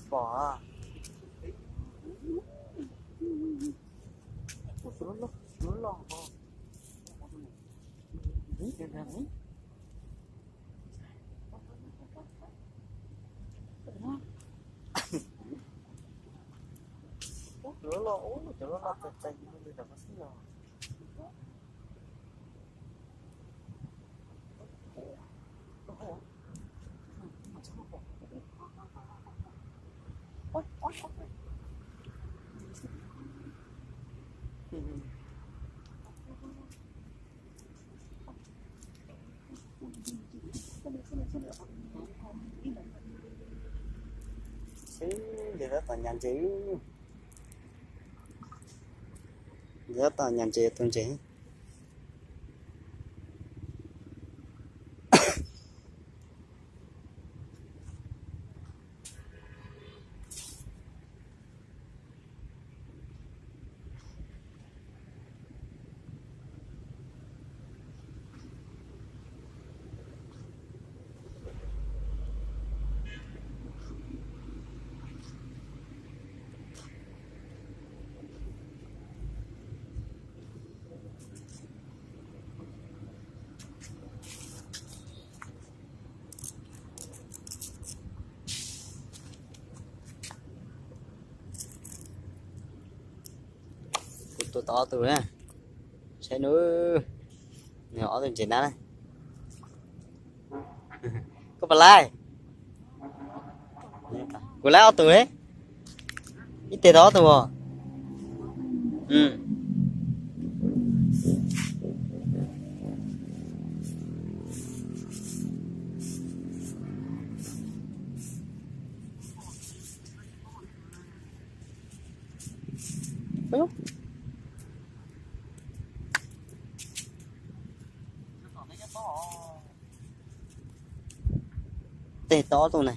Pom. Tus loj loj. Tus loj loj, tus loj loj txaij txaij li tam xwb os. Xwb, ntawm tab tom nyas ntses, ntawm tab tom nyas ntses tua ntses. Kuv tua tau ob tug na, saib nub, nws ob tug ntses nab na. Koj puas laib? Kuv laib ob tug, ib teg tau ob tug os. Teg tau ob tug na.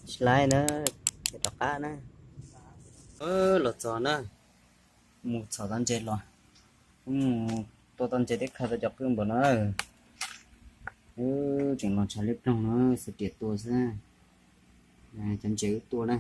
Tsis laib na, rov qab na. Los txog na, mus txhom tau ntses los, mus tua tau ntses thiab khaws tau cov qwj npaum no. Tseem los ntshav liab ploog no, xuas riam tua xwb. Cov ntses wb tua na.